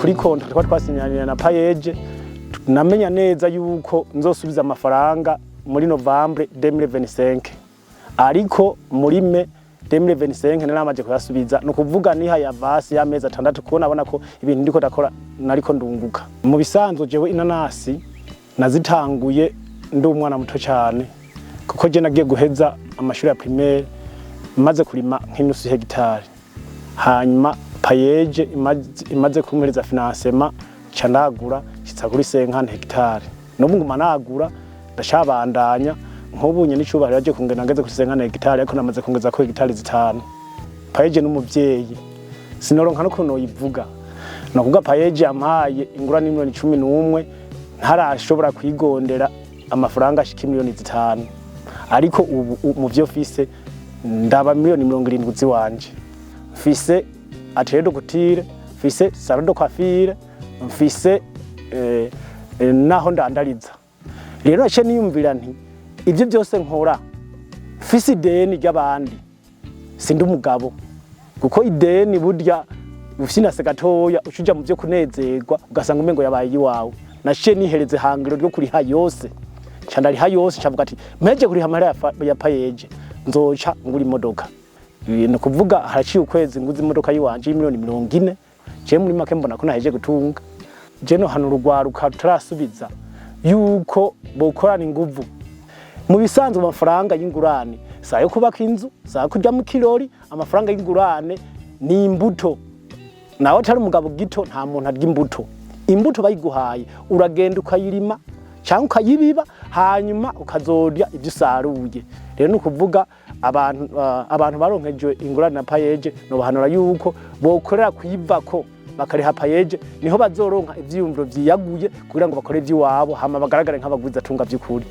Kuri contrat twari twasinyaniye na PAEEJ, namenya neza yuko nzosubiza amafaranga muri Novembre 2025, ariko muri mai 2025 naramaze kuyasubiza. Ni ukuvuga nihaye avance y'amezi 6, kuko nabona ko ibintu ndiko ndakora nariko ndunguka. Mu bisanzwe jewe inanasi nazitanguye ndi umwana muto cyane, kuko je nagiye guheza amashuri ya primaire maze kurima nk'inusu hegitari. Hanyuma PAEEJ imaze kumpereza financement, ca ndagura nshitsa kuri 50 hegitari. N'ubu nguma nagura, ndacabandanya. Nk'ubu nye n'icubahiro yaje kungena ngeze kuri 50 hegitari, ariko namaze kongeza ko hegitari 5. PAEEJ n'umuvyeyi, sinoronka no kuntu noyivuga. Nokuvuga PAEEJ yampaye ingurane 11 miliyoni, ntarashobora kwigondera amafaranga ashika 5 miliyoni, ariko ubu mu vyo fise ndaba 70 miliyoni ziwanje. Mfise atelier de couture, mfise salon de coiffure, mfise naho ndandariza. Rero naciye niyumvira nti ibyo byose nkora mfise ideni ry'abandi, sindi umugabo, kuko ideni burya ufinase gatoya ucuja mu byo kunezerwa, ugasanga umengo yabaye iwawe. Naciye nihereze hangiro ryo kuriha yose, nca ndariha yose. Ncavuga ati mpeje kuriha amahera ya PAEEJ, nzoca ngura imodoka. Ni ukuvuga haraciye ukwezi nguze imodoka yiwanje y'40 miliyoni. Je muri make mbona ko naheje gutunga. Je no hano urugwaruka rutarasubiza yuko bokorana inguvu. Mu bisanzwe amafaranga y'ingurane si ayo kubaka inzu, si ayo kurya mu kirori. Amafaranga y'ingurane ni imbuto. Nawe atari umugabo gito, nta muntu arya imbuto. Imbuto bayiguhaye uragenda ukayirima cyangwa ukayibiba, hanyuma ukazorya ibyo usaruye. Rero ni ukuvuga abantu baronkejwe ingurane na PAEEJ, nobahanura yuko bokorera kwivako bakariha PAEEJ, niho bazoronka ivyiyumviro vyiyaguye kugira ngo bakore ivy'iwabo, hama bagaragare nk'abagwizatunga vy'ukuri.